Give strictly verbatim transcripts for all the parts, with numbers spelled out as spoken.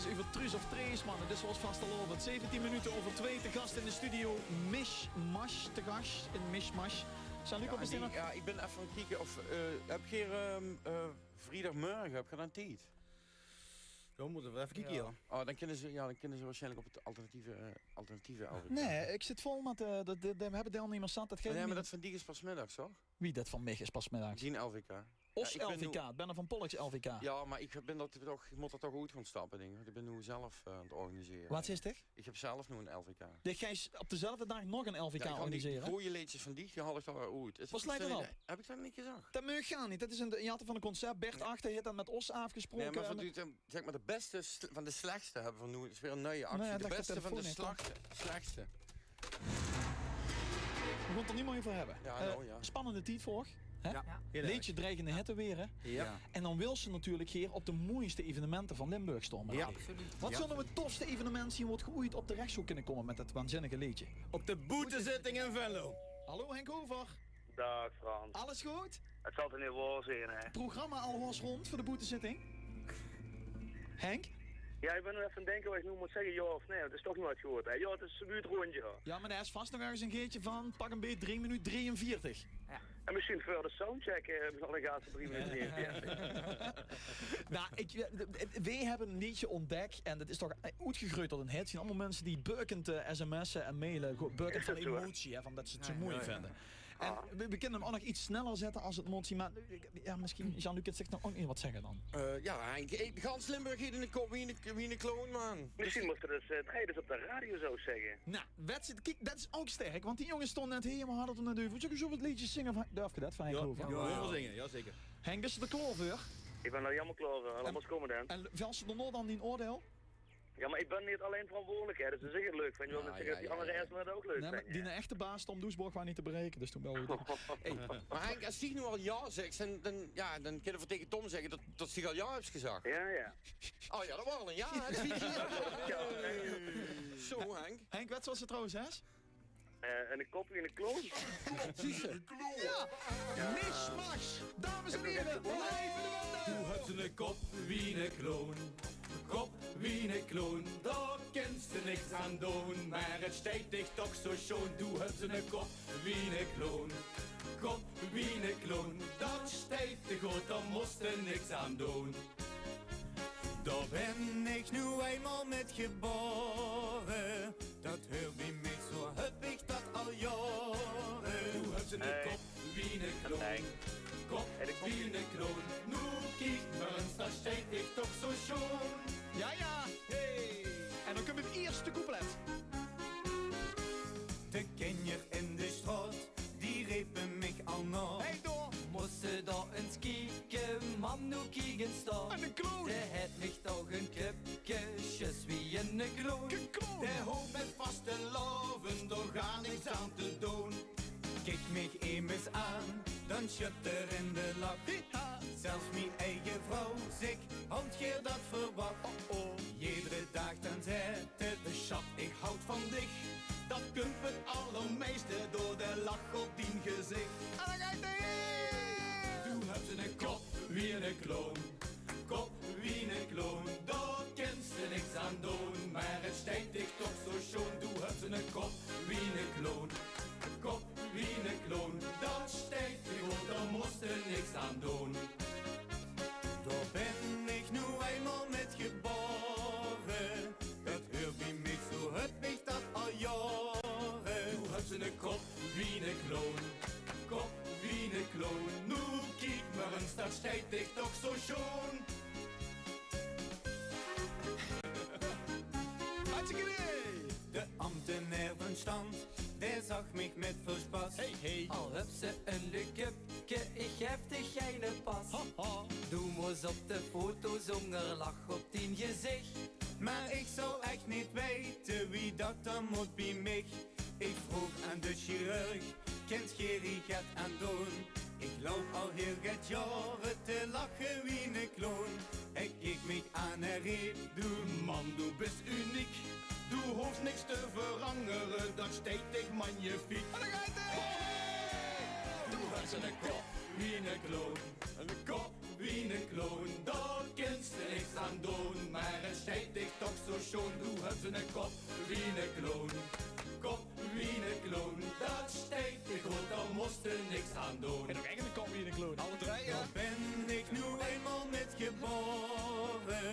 Euver Truus of Trees, man. Het is zoals vastelaovend. Zeventien minuten over twee. Te gast in de studio. Mishmash. Te gast in Mishmash. Salut, ja, kom eens die, nog. Ja, ik ben even aan het kijken of... Uh, heb je hier... Um, uh, vrijdagmorgen, heb je dan tijd? Dan moeten we even kijken, ja. Oh, dan kunnen ze, ja, dan kunnen ze waarschijnlijk op het alternatieve, uh, alternatieve L V K. Nee, ik zit vol met... Uh, de, de, de, we hebben deelnemers zat. Dat nee, maar dat van die is pas middags, toch? Wie, dat van mich is pas middags? Die L V K. Os L V K, Benno van Pollux L V K. Ja, maar ik, ben dat toch, ik moet er toch goed gaan stappen, denk ik. Want ik ben nu zelf uh, aan het organiseren. Wat is dit? Ik heb zelf nu een L V K. Dit ga je op dezelfde dag nog een L V K ja, organiseren? Die goeie leedjes van die, die haal ik dan weer uit. Wat sluit dan op? Heb ik dat niet gezegd? Dat mag gaan niet. Dat is een, je had het van een concert. Bert Achter heeft dat met Os afgesproken. Nee, maar van, zeg maar de beste van de slechtste hebben we nu. Het is weer een nieuwe actie. Nee, de beste van de slechtste. We gaan het er niet meer over hebben. Ja, nou, ja. Spannende tijd voor. Hè? Ja, leedje dreigende hitte weer. Hè? Ja. En dan wil ze natuurlijk hier op de mooiste evenementen van Limburg stonden. Ja. Wat zou nou het tofste evenement zien wat geoeid op terecht zou kunnen komen met dat waanzinnige leedje? Op de boetezitting in Venlo. Hallo Henk Hoover. Dag Frans. Alles goed? Het zal toch niet waar zijn, hè? Programma al hoors rond voor de boetezitting? Henk? Ja, ik ben nog even aan het denken wat ik nu moet zeggen, ja of nee. Het is toch nooit gehoord, hè? Ja, het is een buurtrondje. Ja, maar er is vast nog ergens een geertje van, pak een beetje drie minuten drieënveertig. En misschien voor de soundcheck eh, nog een gaat voor drie minuten drieënveertig. Nou, ik, wij hebben een liedje ontdekt en dat is toch oetgegroeid tot een hit. Het zijn allemaal mensen die beukend uh, sms'en en mailen, beukend van emotie, hè, van dat ze het zo mooi vinden. En we, we kunnen hem ook nog iets sneller zetten als het moet zien, maar ja, misschien, Jean-Luc, het zegt nog ook niet wat zeggen dan. Uh, ja, Henk, gans Limburg heet in de kop wie een, wie een kloon, man. Misschien moeten we dus uh, tijdens op de radio zo zeggen. Nou, dat is ook sterk, want die jongens stonden net helemaal hard op de duivel. Zullen we zo wat liedjes zingen van, durf je dat, van Henk Hoover? Ja, ja, zingen, ja zeker. Henk, is er klaar voor? Ik ben er helemaal klaar voor, laat maar komen dan. En vels je er nog dan die oordeel? Ja, maar ik ben niet alleen verantwoordelijk, hè. Dat is zeker leuk. Vind je wel dat die andere S maar ook leuk zijn. Die echte baas Tom Doesborg waar niet te bereiken, dus toen belde ik. Maar Henk, als die nu al ja zegt, dan, dan, ja, dan kunnen we tegen Tom zeggen dat, dat hij al ja heeft gezegd. Ja, ja. Oh ja, dat was al een ja. Zo, Henk. Henk, wat was het trouwens, hè? Uh, en een kop wie een kloon. Precies. Ja. Mishmash. Dames en heren, live in de Wanda. Doe hebt een kop wie een kloon. Kop wie een kloon, daar kent ze niks aan doen. Maar het stijt dich toch zo schoon. Doe hebt een kop wie een kloon. Kop wie een kloon, dat stijt dich goed, daar moest er niks aan doen. Daar ben ik nu eenmaal met geboren. Dat huurt bij mich, zo heb ik dat al jaren. Doe hebt ze een kop wie een kloon. Kop wie een kloon. Nu kiek maar eens, dat stijt dich toch zo schoon. Ja, ja. Hey. En dan komt het eerste couplet. De kinjer in de straat, die repen mich al na. Hey, door. Moest ze daar eens kieken, man, nu kiek eens daar. En de kloon. De het mich toch een kip Kusjes wie een kloon. De hoop met vaste loven, door gaan niks aan te doen. Kiek mich emes aan, dan schudt er in de lach. Zelfs mijn eigen vrouw, zeg, had geer dat verwacht? Oh, oh. Jedere dag dan zet het, schat, ik houd van dich. Dat kump het allermeiste door de lach op dien gezicht. Doe hebt ze een kop wie een kloon. Kop wie een kloon, daar kent ze niks aan doen. Maar het stijt dich toch zo schoon. Doe hebt ze een kop wie een kloon. Kop wie een kloon, dat stijt dich goed, daar moest er niks aan doen. Daar ben ik nu eenmaal met geboren. Dat huurt bij mich, zo heb ik dat al jaren. Doe hebt ze een kop wie een kloon. Kop wie een kloon. Nu kiek maar eens, dat stijt dich toch zo schoon. Hartstikke idee! De ambtenaar van stand, die zag mich met verspas. Hey, hey. Al hebt ze een leuk kupke, ik geef dich geen pas. Ha, ha. Doe moest op de foto zonder lach op dien gezicht. Maar ik zou echt niet weten wie dat dan moet bij mich. Ik vroeg aan de chirurg, kent geer hie get aan doen? Ik loop al heel get jaren te lachen wie een kloon. Hij keek mich aan en reep: doe man, doe bist uniek. Doe hoofs niks te verangeren, dat stijt dich magnifiek. Doe hebt ze een kop wie een kloon. Een kop wie een kloon, daar kent ze niks aan doen. Maar het stijt dich Eine kop wie eine kloon, kop wie eine kloon, dat steit dich good, dao mós se niks aan doon. En nog eigelik eine kop wie eine kloon. Alle drie, ja. Dao bin ich noe einmaol mit gebaore,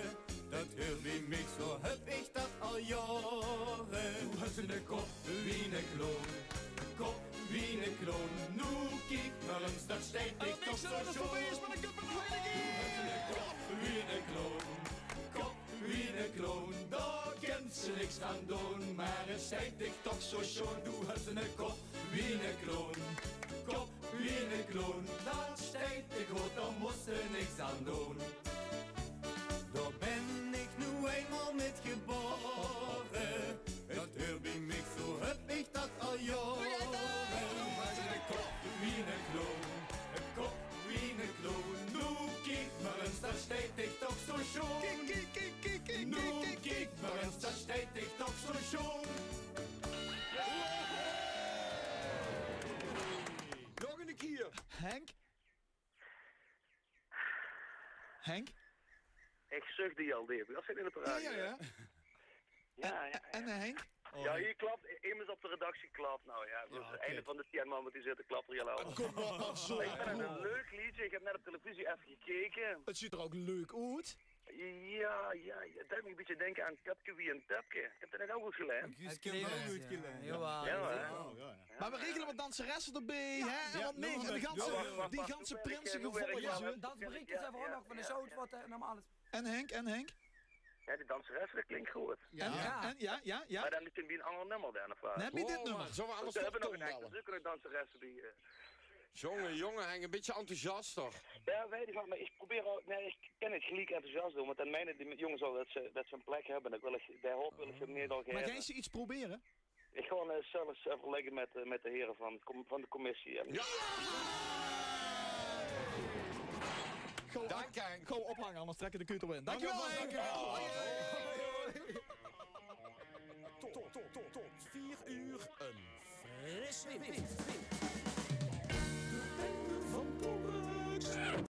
dat huurt bie mich, zo höb ich dat al jaore. Doe höbs eine kop wie eine kloon, kop wie eine kloon. Noe kiek mer ins, dat steit dich toch zo sjoon. Doe höbs eine kop wie eine kloon, kop wie eine kloon, dao kins se niks aan doon, mer 't steit dich toch zo sjoon. Doe höbs eine kop wie eine kloon, kop wie eine kloon, dat steit dich good, dao mós se niks aan doon. Dao bin ich noe einmaol mit gebaore, dat huurt bie mich, zo höb ich dat al jaore. Eine kop wie eine kloon, eine kop wie eine kloon. Noe kiek mer ins, dat steit dich toch zo sjoon. Kiek, kiek, kiek, kiek, kiek, noe kiek mer ins, dat steit dich toch zo sjoon. Nog eine kier. Henk? Henk? Ich zög die al, Dave. Dat zit in de parade. Ja, ja, ja. Ja, ja, ja. En, eh, Henk? Ja, hie klap. Emes op de redactie klap. Nou ja, dat is eine van de tien man, want die zitte klap hie al. Kom op, zo. Ich vind 't ein leuk leedje. Ich höb net op televisie effe gekeke. 't Zuut d'r ouch leuk oet. Ja, ja, ja. 't Deit mich ein bietje dinke aan Köpke wie ein töpke. Ich höb dat net ouch good geleid. Juus, ich höb 't ouch good geleid. Jawel. Ja, hè? Mer veer regele get danseresse d'rbie, hè? En get mieë. En die ganse, die ganse prinsegevolge, hè? Dansbreekjes höbbe veer ouch nog van de Zoutwatte en allemaol alles. En Henk, en Henk? Ja, die danseresse, dat klink good. Ja. En, ja, ja, ja. Mer dan kinne veer ein anger nummer dan, of wat? Nae, bie dit nummer. Zölle veer anges nog ein, zölle veer nog ein danseresse bie, eh, Jonge, jonge, Henk, ein bietje enthousiaster. Ja, weit ich waal, mer ich probeer ouch, nae, ich kin neet geliek enthousiast doon, want dan meine die jonges al dat ze, dat ze ein plek höbbe. Dat wil ich, dae hoop wil ich 'm neet al gaeve. Mer geis se get probere? Ich gaon, eh, zelfs euverlègke mit, eh, mit de here van, com-, van de commissie. En gauw, gauw ophange, angers trèkke de kuuter in. Dankjewel, Henk. Tot, tot, tot, tot veer oor ein frisse wind.